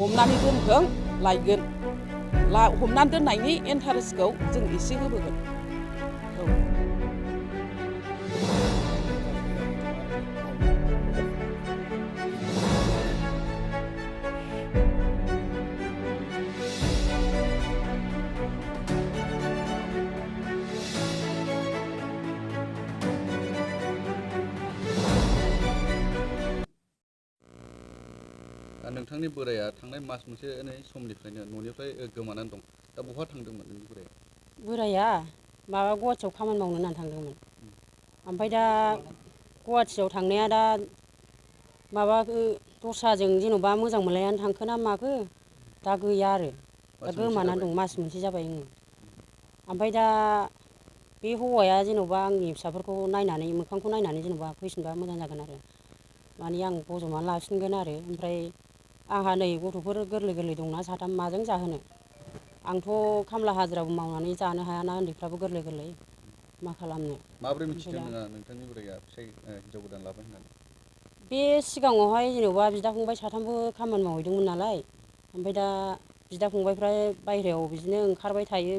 हमनानै दोनथों लायगोन हमनानै दोननायनि इन्टारेस्टखौ जों एसे होबोगोन। नोंथांनि बोराया थांनाय मास मोनसेनि समनिफ्रायनो न'निफ्राय गोमानानै दं। दा बहा थांदोंमोन नोंनि बोराया? बोराया माबा गुवाहाटियाव खामानि मावनो होननानै थांदोंमोन। ओमफ्राय दा गुवाहाटियाव थांनाया दा माबा दस्राजों जेन'बा मोजां मोनलायनानै थांखो ना माखो दा गैया आरो दा गोमानानै दं। मास मोनसे जाबाय। ओमफ्राय दा बे हौवाया जेन'बा आंनि फिसाफोरखौ नायनानै मोखांखौ नायनानै जेन'बा फैफिनबा मोजां जागोन आरो माने आं बजबनानै लाफिनगोन आरो ओमफ्राय आंहा नै गथ'फोर गोरलै गोरलै दंना साथाम माजों जाहोनो। आंथ' खामला हाजिराबो मावनानै जानो हायाना उन्दैफ्राबो गोरलै गोरलै मा खालामनो। माबोरै मिथिदों नोङा नोंथांनि बोराया फिसाय हिनजाव गोदान लाबाय होननानै? बे सिगाङावहाय जेन'बा बिदा फंबाय साथामबो खामानि मावहैदोंमोन नालाय ओमफ्राय दा बिदा फंबायफ्रा बायहेरायाव बिदिनो ओंखारबाय थायो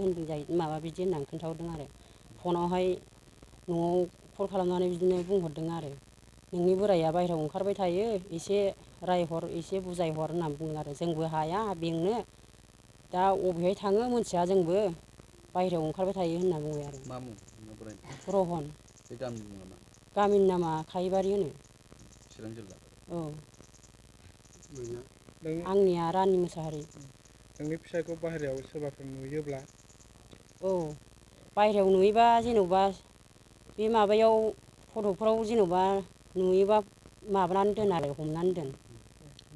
होनदों जायो माबा बिदि होननानै खोन्थाहरदों आरो फनावहाय न'आव कल खालामनानै बिदिनो बुंहरदों आरो नोंनि बोराया बायहेरायाव ओंखारबाय थायो एसे रायहर एसे बुजायहर होननानै बुङो आरो जोंबो हाया बेंनो दा अबेहाय थाङो मोनथिया जोंबो बायहेरायाव ओंखारबाय थायो होनना बुंबाय आरो। मा मुं बोरायनि? रहन। बे गामिनि मुङा मा? गामिनि नामा खायिबारि होनो। चिरां जिल्ला। औ। आंनिया रानि मोसाहारि। नोंनि फिसायखौ बाहेरायाव सोरबाफोर नुयोब्ला? औ बायहेरायाव नुयोबा जेन'बा बे माबायाव फट'फ्राव जेन'बा नुयोबा माबानानै दोन आरो हमनानै दोन।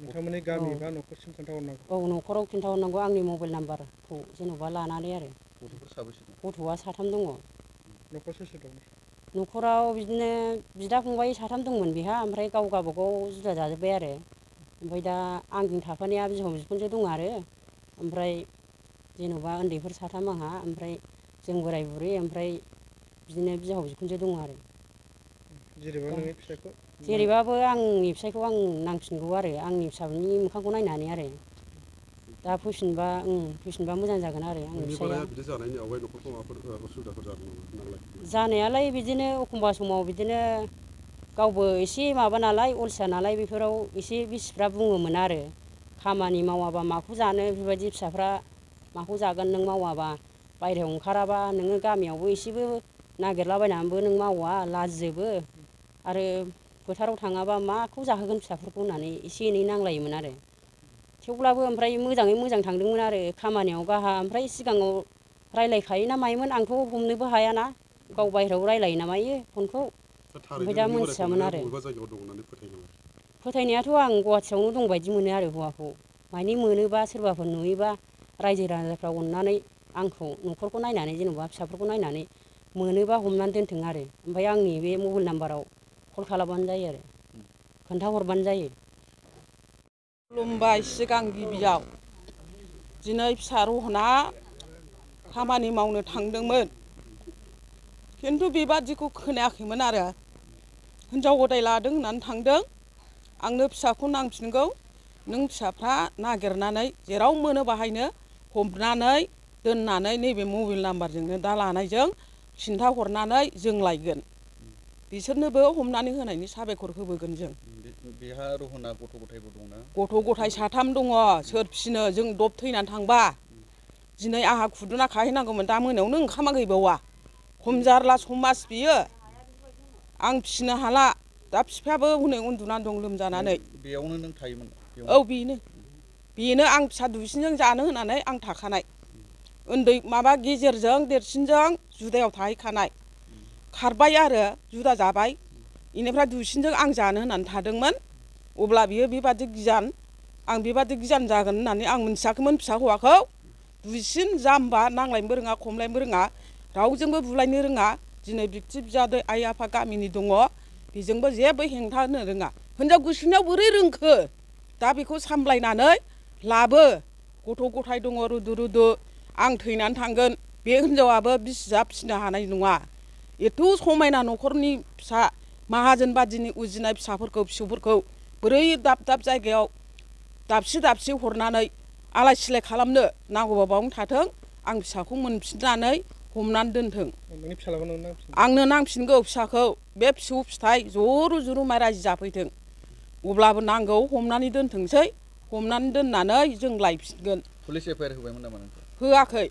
नोंथांमोननि गामि बा न'खरसिम खोन्थाहरनांगौ। औ न'खराव खिन्थाहरनांगौ आंनि मबाइल नाम्बारखौ जेन'बा लानानै आरो। गथ'फोर साबैसे दं? गथ'आ 3 दङ। न'खराव सोर सोर दं? न'खराव बिदिनो बिदा फंबाय 3 दंमोन बेहा ओमफ्राय गाव गावबागाव जुदा जाजोब्बाय आरो ओमफ्राय दा आंजों थाफानाया बिहाव बिखुनजो दं आरो ओमफ्राय जेन'बा उन्दैफोर 3 आंहा ओमफ्राय जों बोराय बुरै ओमफ्राय बिदिनो बिहाव बिखुनजो दङ आरो। जेरैबा नोंनि फिसायखौ जेरैबाबो आंनि फिसायखौ आं नांफिनगौ आरो आंनि फिसानि मोखांखौ नायनानै आरो दा फैफिनबा मोजां जागोन आरो आंनि फिसाया। बिदि जानायनि आवगाय न'खरखौ माबाफोर उसुबिदाफोर जादों नामा? जानायालाय बिदिनो एखमबा समाव बिदिनो गावबो एसे माबा नालाय अलसिया नालाय बेफोराव एसे बिसिफ्रा बुङोमोन आरो खामानि मावाबा माखौ जानो बेफोरबायदि फिसाफ्रा माखौ जागोन नों मावाबा बायहेरायाव ओंखाराबा नोङो गामियावबो एसेबो नागिरलाबायनानैबो नों मावा लाजियोबो आरो फोथाराव थाङाबा माखौ जाहोगोन फिसाफोरखौ होननानै एसे एनै नांलायोमोन आरो थेवब्लाबो ओमफ्राय मोजाङै मोजां थांदोंमोन आरो खामानियाव गाहा ओमफ्राय सिगाङाव रायलायखायो ना मायोमोन आंथ' हमनोबो हायाना गाव बायहेरायाव रायलायो ना मायो फनखौ ओमफ्राय दा मोनथियामोन आरो फोथायनायाथ' आं गुवाहाटियावनो दं बायदि मोनो आरो हौवाखौ मानि मोनोबा सोरबाफोर नुयोबा रायजो राजाफ्रा अननानै आंखौ न'खरखौ नायनानै जेन'बा फिसाफोरखौ नायनानै मोनोबा हमनानै दोनथों आरो ओमफ्राय आंनि बे मबाइल नाम्बाराव कल खालामबानो जायो आरो खोन्थाहरबानो जायो। खुलुमबाय सिगां गिबियाव दिनै फिसा रहना खामानि मावनो थांदोंमोन खिन्थु बेबादिखौ खोनायाखैमोन आरो हिनजाव गोदान लादों होननानै थांदों आंनो फिसाखौ नांफिनगौ नों फिसाफ्रा नागिरनानै जेराव मोनो बाहायनो हमनानै दोननानै नैबे मबाइल नाम्बारजोंनो दा लानायजों खिन्थाहरनानै जों लायगोन बिसोरनोबो हमनानै होनायनि साबायखर होबोगोन जों। बेहा रहना गथ' गथायबो दंना? गथ' गथाय 3 दङ सोर फिसिनो जों दब थैनानै थांबा दिनै आंहा खुदुना खाहैनांगौमोन दा मोनायावनो ओंखामा गैबावा खम जारला समाज बियो आं फिसिनो हाला दा बिफायाबो हनै उन्दुनानै दं लोमजानानै। बेयावनो नों थायोमोन? औ बेनो आं फिसा दुइसिनजों जानो होनानै आं थाखानाय उन्दै माबा गेजेरजों देरसिनजों जुदायाव थाहैखानाय खारबाय आरो जुदा जाबाय बेनिफ्राय दुइसिनजों आं जानो होननानै थादोंमोन अब्ला बियो बेबादि गियान आं बेबादि गियान जागोन होननानै आं मोनथियाखैमोन फिसा हौवाखौ दुइसिन जाम्बा नांलायनोबो रोङा खमलायनोबो रोङा रावजोंबो बुलायनो रोङा दिनै बिबथि बियादै आइ आफा गामिनि दङ बेजोंबो जेबो हेंथा होनो रोङा हिनजाव गोसोनायाव बोरै रोंखो दा बेखौ सामलायनानै लाबो गथ' गथाय दङ रुदु रुदु आं थैनानै थांगोन बे हिनजावाबो बिसिजा फिसिनो हानाय नङा एथ' समायना न'खरनि फिसा माहाजोन बादिनि उजिनाय फिसाफोरखौ फिसौफोरखौ बोरै दाब दाब जायगायाव दाबसे दाबसे हरनानै आलाय सिलाय खालामनो नांगौबा बावनो थाथों आं फिसाखौ मोनफिननानै हमनानै दोनथों। नोंनि फिसालाखौ नों नांफिन। आंनो नांफिनगौ फिसाखौ बे फिसौ फिथाइ जरु जरु माइ रायजो जाफैथों अब्लाबो नांगौ हमनानै दोनथोंसै हमनानै दोननानै जों लायफिनगोन। पुलिस एफआइआर होबायमोन नामा नोंथां? होआखै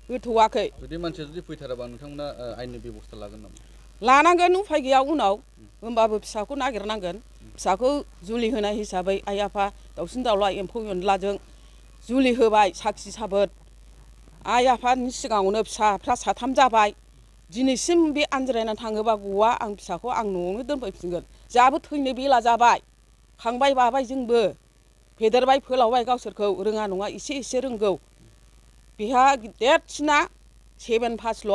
होथ'वाखै। जुदि मानसिया जुदि फैथाराबा नोंथांमोना आयेननि बेब'स्था लागोन नामा? लानांगोन उफाय गैया उनाव होमबाबो फिसाखौ नागिरनांगोन। फिसाखौ जुलि होनाय हिसाबै आइ आफा दाउसिन दाउला एम्फौ एनलाजों जुलि होबाय साखि साबोद आइ आफानि सिगाङावनो फिसाफ्रा 3 जाबाय। दिनैसिम बे आनज्रायनानै थाङोबा गवा आं फिसाखौ आं न'आवनो दोनफैफिनगोन। जोंहाबो थैनो बेला जाबाय खांबाय बाबाय जोंबो फेदेरबाय फोलावबाय गावसोरखौ रोङा नङा एसे रोंगौ। बेहा देरसिना 7 पासल'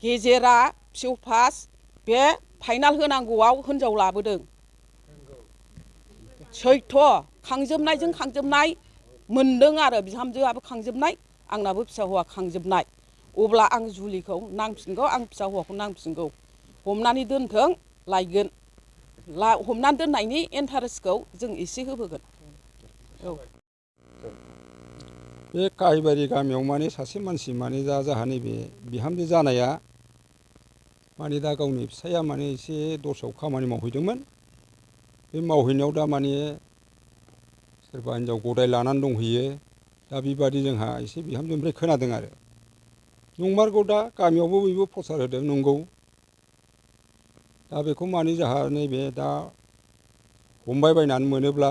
गेजेरा पिअ पास बे फाइनाल होनांगौआव हिनजाव लाबोदों। सैथ' खांजोबनायजों खांजोबनाय मोनदों आरो बिहामजोआबो खांजोबनाय आंनाबो फिसा हौवा खांजोबनाय। अब्ला आं जुलिखौ नांफिनगौ आं फिसा हौवाखौ नांफिनगौ हमनानै दोनथों लायगोन। हमनानै दोननायनि इन्टारेस्टखौ जों एसे होबोगोन। औ बे काहिबारि गामियाव माने सासे मानसि माने दा जाहा नैबे बिहामजो जानाया माने दा गावनि फिसाया माने एसे दस्रायाव खामानि मावहैदोंमोन। बे मावहैनायाव दा माने सोरबा हिनजाव गदाय लानानै दंहैयो। दा बेबादि जोंहा एसे बिहामजोनिफ्राय खोनादों आरो नंमारगौ दा गामियावबो बयबो प्रसार होदों नंगौ। दा बेखौ माने जोंहा नैबे दा हमबाय बायनानै मोनोब्ला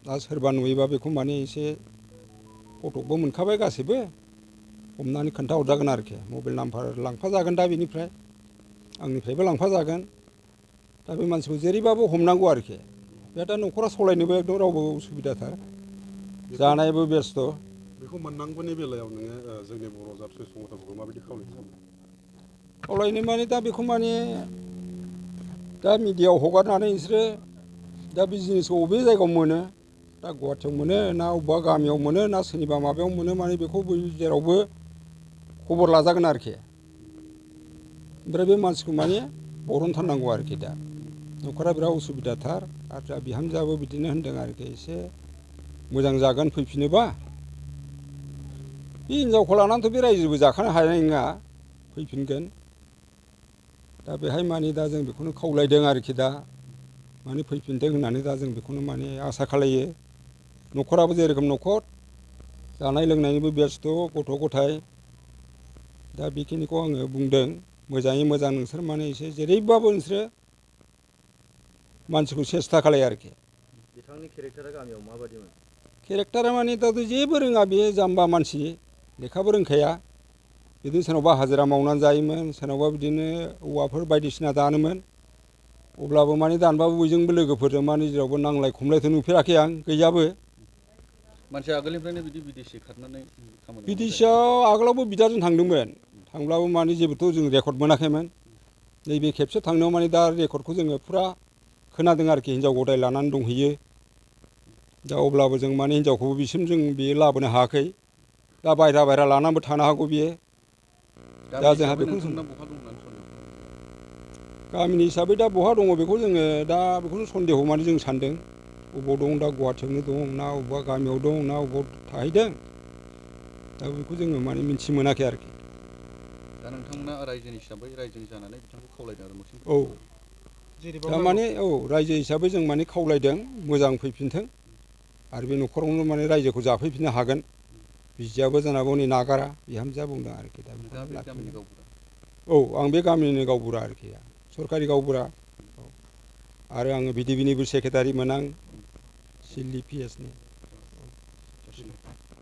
दा सोरबा नुयोबा बेखौ माने एसे फटकबो मोनखाबाय गासैबो हमनानै खोन्थाहरजागोन आरोखि मबाइल नाम्बार लांफाजागोन दा बेनिफ्राय आंनिफ्रायबो लांफाजागोन। दा बे मानसिखौ जेरैबाबो हमनांगौ आरोखि बे दा न'खरा सालायनोबो एकदम रावबो उसुबिदाथार जानायबो बेस्थ'। बेखौ मोननांगौनि बेलायाव नोङो जोंनि बर' जाथि संगठनफोरखौ माबायदि खावलायनो सानो? खावलायनो माने दा बेखौ माने दा मिडियायाव हगारनानै बिसोरो दा बे जिनिसखौ बबे जायगायाव मोनो दा गुवाहाटियाव मोनो ना अबेबा गामियाव मोनो ना सोरनिबा माबायाव मोनो माने बेखौ जेरावबो खबर लाजागोन आरोखि। ओमफ्राय बे मानसिखौ माने बरनथारनांगौ आरोखि दा न'खरा बिराद उसुबिदाथार आरो दा बिहामजोआबो बिदिनो होनदों आरोखि एसे मोजां जागोन फैफिनोबा। बे हिनजावखौ लानानैथ' बे रायजोबो जाखानो हानाय नङा फैफिनगोन। दा बेहाय माने दा जों बेखौनो खावलायदों आरोखि दा माने फैफिनदों होननानै दा जों बेखौनो माने आसा खालायो। न'खराबो जेरोखोम न'खर जानाय लोंनायनिबो बेस्थ' गथ' गथाय दा बेखिनिखौ आङो बुंदों मोजाङै मोजां नोंसोर माने एसे जेरैबाबो नोंसोरो मानसिखौ सेस्था खालाय आरोखि। बिथांनि केरेक्टारा गामियाव माबायदिमोन? केरेक्टारा माने दाथ' जेबो रोङा बेयो जाम्बा मानसि लेखाबो रोंखाया। बिदिनो सोरनावबा हाजिरा मावनानै जायोमोन सोरनावबा बिदिनो औवाफोर बायदिसिना दानोमोन। अब्लाबो माने दानबाबो बयजोंबो लोगोफोरजों माने जेरावबो नांलाय खमलायथ' नुफेराखै आं गैयाबो। मानसिया आगोलनिफ्रायनो बिदि बिदेसि खारनानै खामानि बिदेसियाव आगोलावबो बिदाजों थांदोंमोन थांब्लाबो माने जेबोथ' जों रेकर्ड मोनाखैमोन। नैबे खेबसे थांनायाव माने दा रेकर्डखौ जोङो फुरा खोनादों आरोखि हिनजाव गदाय लानानै दंहैयो। दा अब्लाबो जों माने हिनजावखौबो बिसिम जों बेयो लाबोनो हायाखै। दा बायह्रा लानानैबो थानो हागौ बियो। दा जोंहा बेखौ गामिनि हिसाबै दा बहा दङ बेखौ जोङो दा बेखौनो सन्देह माने जों सानदों बबाव दं दा गुवाहाटियावनो दं ना अबेबा गामियाव दं ना अबाव थाहैदों दा बेखौ जोङो माने मिथि मोनाखै आरोखि। दा नोंथांमोना रायजोनि हिसाबै रायजोनि जानानै बिथांखौ खावलायदों आरो मोनसे औ दा माने औ रायजो हिसाबै जों माने खावलायदों मोजां फैफिनथों आरो बे न'खरावनो माने रायजोखौ जाफैफिननो हागोन। बिसियाबो जोंनाबो हनै नागारा बिहामजोआ बुंदों आरोखि दा औ आं बे गामिनिनो गावबुरा आरोखि सरकारि गावबुरा आरो आङो बिडिपिनिबो सेक्रेटारिमोन आं सिडलि पिएसनि।